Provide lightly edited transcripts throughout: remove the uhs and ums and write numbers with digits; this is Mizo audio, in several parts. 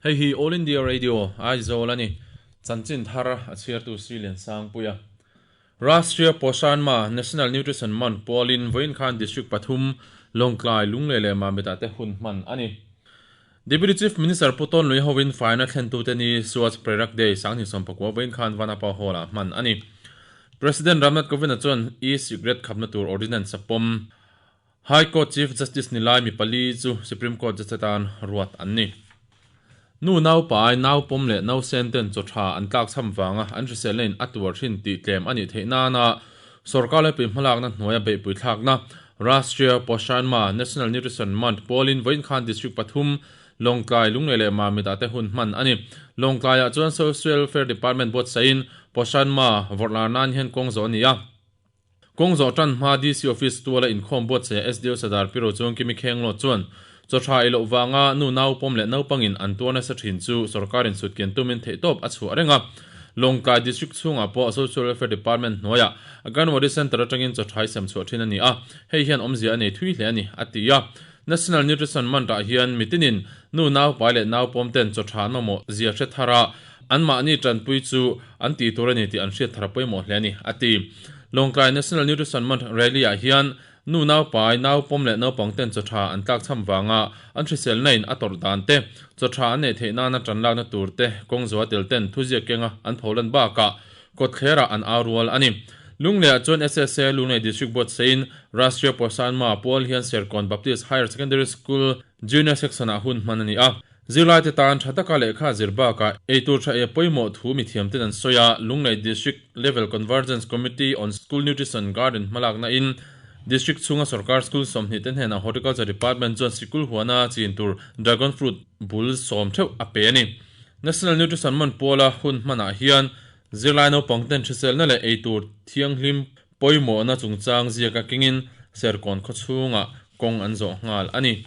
Hei hi All India Radio, Aizawl a ni. Chanchin thar a chhiartu Sri Liansangpuia. Rashtriya Poshan Maah, National Nutrition Month, pualin vawiin khan District pathum, Lawngtlai, Lunglei leh Mamit-ah te hun hman a ni. Deputy Chief Minister Pu Tawn Lui hovin faina thlentute ni Swachh Prerak Day 2019 vawiin khan Vanapa Hall-ah hman a ni. President Ramnath Kovind-a chuan e-cigarette khapna tur ordinance a pawm. High Court Chief Justice ni lai mi pali chu Supreme Court judge atan ruat an ni. Nu naupai, naupawm leh nausen ten chaw tha an tlakchham vanga an hriselna in a tuar thin tih tlem a nih theih nana sorkar laipui hmalakna hnuaia beihpui thlakna Rashtriya Poshan Maah, National Nutrition Month, pawlin vawiin khan District pathum Lawngtlai, Lunglei leh Mamit ah te hun hman a ni. Lawngtlai ah chuan Social Welfare Department buatsaihin Poshan Maah vawrh lar nan hian kawng zawh a ni a. Kawng zawh tan hma DC Office tuala inkhawm buatsaih SDO Sadar Piro chuan Kimi Khenglawt chuan chaw tha ei loh vanga nu naupawm leh naupangin an tuar nasa thin chu sorkarin sutkian tumin theihtawp a chhuah reng a. Lawngtlai District chhungah pawh Social Welfare Department hnuaiah Anganwadi Centre atangin chaw tha i sem chhuah thin a ni a, hei hian awmzia a nei thui hle a ni, a ti a. National Nutrition Month-ah hian mitinin nu naupai leh naupawm ten chaw tha an mamawh zia hre thar a, anmahni tanpui chu an tih tur a ni tih an hriat thar a pawimawh hle a ni, a ti. Lawngtlai National Nutrition Month rally-ah hian nu naupai, naupawm leh naupang ten chaw tha an tlakchham vanga an hriselna in a tawrh dan te, chaw tha an neih theih nana tan lakna tur te kawng zuah tel ten thuziak kenga an pholan bakah Kawtthlerah an au rual a ni. Lungleiah chuan SSA Lunglei District buatsaiin Rashtriya Poshan Maah pual hian Serkawn Baptist Higher Secondary School Junior Section-ah hun hman a ni a. Zirlaite tan tha taka lehkha zir bakah eitur tha ei pawimawh thu mithiamten an sawi a. Lunglei District Level Convergence Committee on School Nutrition Garden hmalakna in District chhunga sorkar school 20 te hnenah Horticulture Department chuan sikul huana chin tur Dragon Fruit bul sawm theuh a pe a ni. National Nutrition Month puala hun hmanah hian zirlai naupang ten hriselna leh eitur thianghlim pawimawhna chungchang ziaka kengin Serkawn khawchhungah kawng an zawh nghal a ni.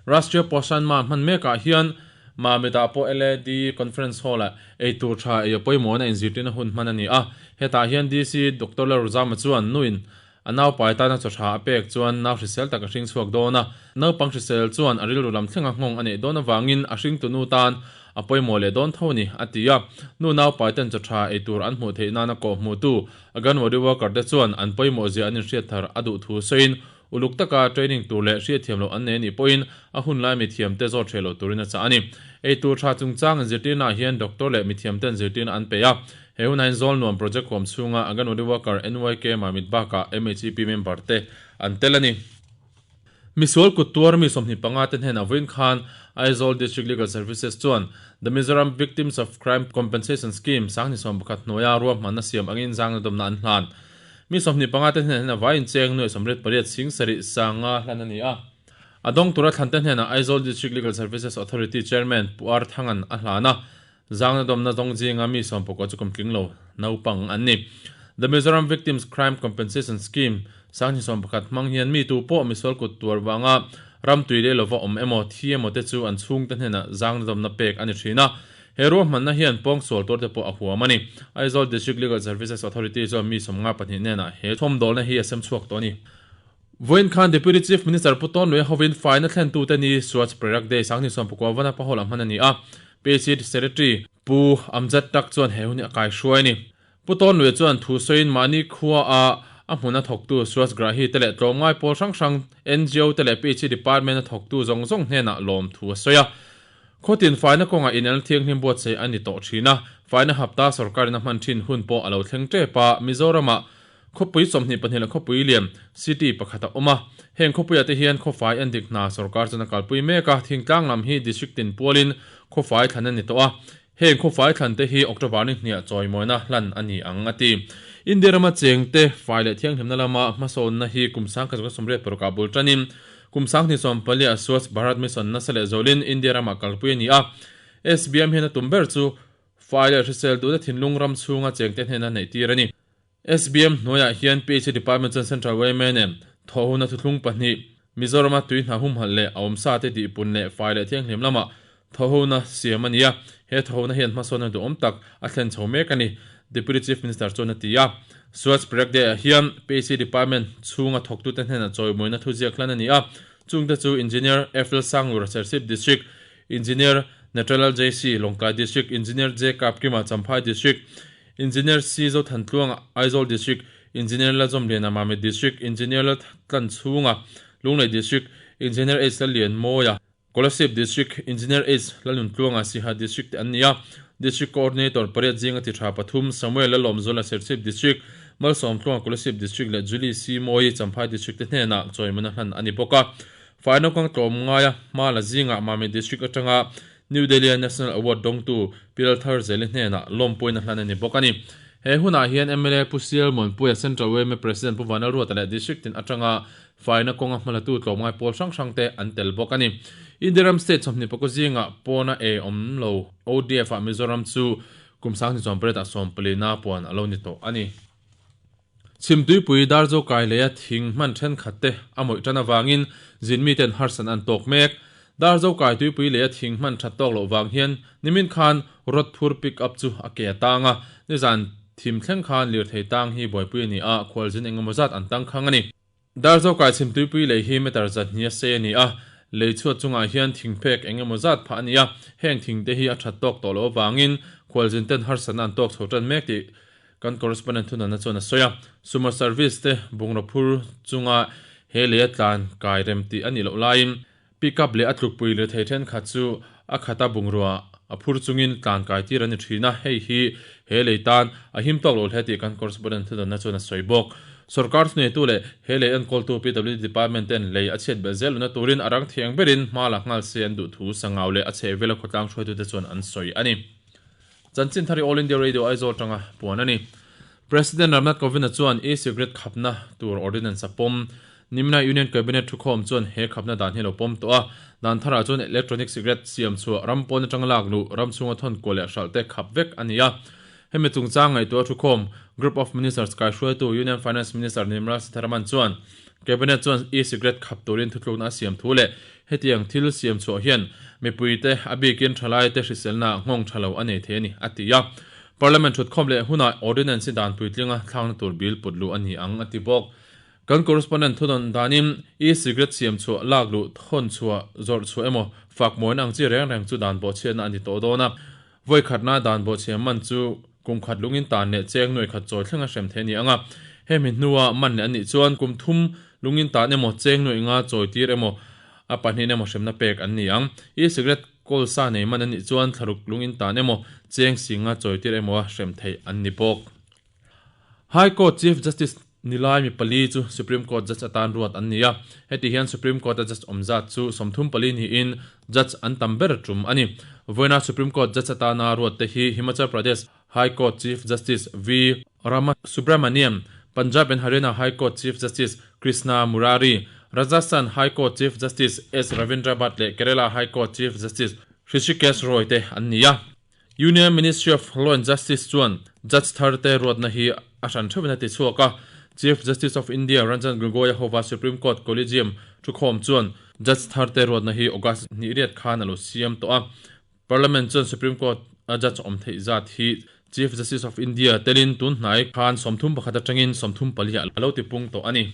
Rashtriya Poshan Maah hman mekah hian Mamit-ah pawh LAD Conference Hall-ah eitur tha ei a pawimawhna inzirtirna hun hman a ni a. Hetah hian DC Doctor Lalruzama chuan nuin A naupai tana chaw tha a pek chuan nau hrisel tak a hring chhuak dawn a, naupang hrisel chuan a rilru lam thlenga nghawng a neih dawn avangin a hringtu nu tan a pawimawh leh dawn tho a ni, a ti a. Nu naupai ten chaw tha ei tur an hmuh theih nana kawh hmuhtu Anganwadi worker te chuan an pawimawh zia an inhriat thar a duh thu sawiin uluk taka training tur leh hriatthiam loh an nei a nih pawhin a hun lai mithiam te zawt hreh loh turin a chah a ni. Ei tur tha chungchang inzirtirnaah hian doctor leh mithiam ten zirtirna an pe a, He hun hian Zawlnuam Project huam chhunga Anganwadi Worker NYK Mamit bakah MHEP member te an tel a ni. Misual kut tuar mi 25 te hnenah vawiin khan Aizawl District Legal Services chuan The Mizoram Victims of Crime Compensation Scheme 2011 hnuaia ruahmanna siam angin zangna dawmna an hlan. Mi 25 te hnenah hian a vaiin cheng nuai 88 sing sarih sanga hlan a ni a. A dawng tura thlan te hnenah Aizawl District Legal Services Authority Chairman Pu Ar Thangan a hlan a. Zangna dawmna zawng zinga mi sawmpakua chu kum tling lo naupang an ni. The Mizoram Victims Crime Compensation Scheme 2011 hmang hian mi tu pawh misual kut tuar vanga ram tui leh lova awm emaw, thi emaw te chu an chhungte hnenah zangna dawmna pek a ni thin a. He ruahmanna hian pawngsual tuarte pawh a huam a ni. Aizawl District Legal Services Authority chuan mi 52 hnenah he thawmdawlna hi a sem chhuak tawh a ni. Vawiin khan Deputy Chief Minister Pu Tawn Luai hovin faina thlentute ni Swachh Prerak Day 2019 vana pahawlah hman a ni a. PAC Secretary Pu Amjad Tak chuan he hun hi a kaihruai a ni. Pu Tawn Luai chuan thu sawiin mahni khua a a hmuna thawktu Swachh Grahi te leh tlawmngai pawl hrang hrang NGO te leh PAC Department a thawktu zawng zawng hnenah lawm thu a sawi a. Khawtin faina kawngah inelna thianghlim buatsaih a ni tawh thin a, faina hapta sorkarin a hman thin hun pawh a lo thleng tep a, Mizoramah Khawpui 22 leh khawpui lian, city, pakhat a awm a. Heng khawpuiah te hian khawfai en dik hna sorkar chuan a kalpui mek a, thingtlang lam hi district tin pualin khawfai thlan a ni tawh a. Heng khawfai thlan te hi October ni hniah chawimawina hlan a ni ang, a ti. India rama chengte fai leh thianghlimna lama hmasawnna hi kum 1986 ah bul tanin kum 2014 ah Swachh Bharat Mission nasa leh zawlin India ramah kalpui a ni a. SBM hian a tum ber chu fai leh hrisel duhna thinlung ram chhunga chengte hnena neih tir a ni. SBM hnuaiah hian PHE Department chuan Central yma nen thawhhuna thuthlung pahnih, Mizorama tui hna humhalh leh a awmsa te tihpun leh fai leh thianghlim lamah thawhhuna siam a ni a, he thawhhuna hian hmasawnna duhawm tak a thlen chho mek a ni, Deputy Chief Minister chuan a ti a. Swachh Parag Day-ah hian PHE Department chhunga thawktute hnenah chawimawina thuziak hlan a ni a, chungte chu Engineer Eiffel Sanglura Serchhip District, Engineer. Natral JC, Lawngtlai District, Engineer J Kapkima, Champhai District, Engineer C Zothantluanga, Aizawl District, Engineer Lalzawmliana, Mamit District, Engineer Laltlanchhunga, Lunglei District, Engineer H Lallianmawia, Kolasib District, Engineer H Lalnuntluanga, Siha District te an ni a. District Coordinator pariat zinga ti tha pathum, Samuel Lalawmzuala, Serchhip District, Malsawmtluanga, Kolasib District leh Julie C Mawi, Champhai District te hnenah chawimawna hlan a ni bawk a. Faino kang tlawm ngaia hma la zingah Mamit District atanga New Delhi-a National Award dawngtu Pi Lalthar Zeli hnenah lawmpuina hlan a ni bawk a ni. He hunah hian mla Pu Sial Muanpuia, Central yma President Pu Vanlalruata leh District tin atanga faina kawnga hmalatu tlawmngai pawl hrang hrangte an tel bawk a ni. India ram state 25 zingah pawna ei awm lo ODF-ah Mizoram chu kum 2008-ah 14 puan a lo ni tawh a ni. Chhimtuipui Darzo kai leia thing hman thenkhat te a mawih tan avangin zin miten harsatna an tawk mek. Darzo kai tuipui leia thing hman that tawk loh vang hian nimin khan rod phur pick up chu a ke a tang a, nizan thim thleng khan lirthei tang hi buaipui a ni a, khualzin engemaw zat an tang khang a ni. Darzo kai chhimtuipui lei hi meter zahnih a sei a ni a, lei chhuat chungah hian thingphek engemaw zat phah a ni a, heng thing te hi a that tawk tawh loh avangin khualzin ten harsatna an tawk chho tan mek tih Kan correspondent thunana chuan a sawi a, Sumo service te bungraw phur chunga he lei a tlan kai rem tih a nih loh laiin pick up leh a tlukpui lirthei thenkhat chu a khata bungrua a phur chungin tlan kai tir a ni thin a, hei hi he lei tan a him tawk lo hle tih kan correspondent thunana chuan a sawi bawk. Sorkar thuneitu leh he lei enkawltu PWD department ten lei a chhiat belh zel lohna turin a rang thiang berin hma la nghal se an duh thu Sangau leh a chhehvela khawtlang hruaitute chuan an sawi a ni. Chanchin thar i All India Radio Aizawl atanga puan a ni. President Ramnath Kovind-a chuan e-cigarette khapna tur ordinance a pawm. Nimina Union Cabinet thukhawm chuan he khapna dan hi a lo pawm tawh a. Dan tharah chuan electronic cigarette siam chhuah ram pawn atanga lak luh, ram chhunga thawn kuah leh hralh te khap vek a ni a. Hemi chungchang ngaihtuah thukhawm Group of Ministers kaihruaitu Union Finance Minister Nirmala Sitharaman chuan Cabinet chuan e-cigarette khap turin thutlukna a siam thu leh Hetiang thil siam chhuah hian mipuite a bikin thalaite hriselna nghawng tha lo a nei thei a ni, a ti a. Parliament thutkhawm leh hunah Ordinance hi dan puitlinga thlakna tur bill put luh a ni ang, a ti bawk. Kan correspondent thudawn danin e-cigarette siam chhuah, lak luh, thawn chhuah, zawrh chhuah emaw fak mawina ang chi reng reng chu dan bawhchhiatna a ni tawh dawn a. Vawi khatna dan bawhchhia man chu kum khat lungin tan leh cheng nuai khat chawi thleng a hrem thei a ni ang a. Hemi hnua man leh a nih chuan kum thum lungin tan emaw cheng nuai nga chawi tir emaw a pahnihin emaw hremna pek an ni ang. E-cigarette kawl sa nei man a nih chuan thlaruk lungin tan emaw cheng si nga chawi tir emaw a hrem theih an ni bawk. High Court Chief Justice Nilai mi pali chu Supreme Court Judge atan ruat an ni a, heti hian Supreme Court-a Judge awm zat chu 34 niin Judge an tam ber tum a ni. Vawiina Supreme Court Judge atana ruat te hi Himachal Pradesh High Court Chief Justice V. Ramasubramanian, Punjab and Haryana High Court Chief Justice Krishna Murari, Rajasthan High Court Chief Justice S. Ravindra Bhat leh Kerala High Court Chief Justice Hrishikesh Roy te an ni a. Union Ministry of Law and Justice chuan Judge thar te ruatna hi a hran theuhin a ti chhuak a. Chief Justice of India Ranjan Gogoi-a hova Supreme Court Collegium thukhawm chuan Judge thar te ruatna hi August hnih riat khan a lo siam tawh a. Parliament chuan Supreme Court a Judge awm theih zat hi Chief Justice of India telin tun hnai khan 31 atangin 34 ah a lo tipung tawh a ni.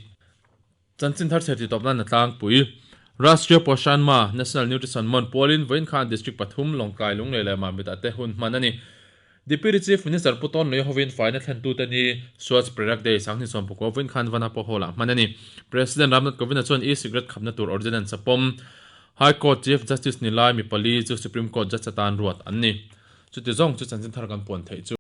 Chanchin thar chhe titawp nan a tlangpui. Rashtriya Poshan Maah, National Nutrition Month, pualin vawiin khan District pathum, Lawngtlai, Lunglei leh Mamit-ah te hun hman a ni. Deputy Chief Minister Pu Tawn Lui hovin faina thlentute ni Swachh Prerak Day 2019 vawiin khan Vanapa Hall-ah hman a ni. President Ramnath Kovind-a chuan e-cigarette khapna tur ordinance a pawm. High Court Chief Justice ni lai mi pali chu Supreme Court Judge atan ruat an ni. Chuti zawng chu chanchin thar kan puan theih chu.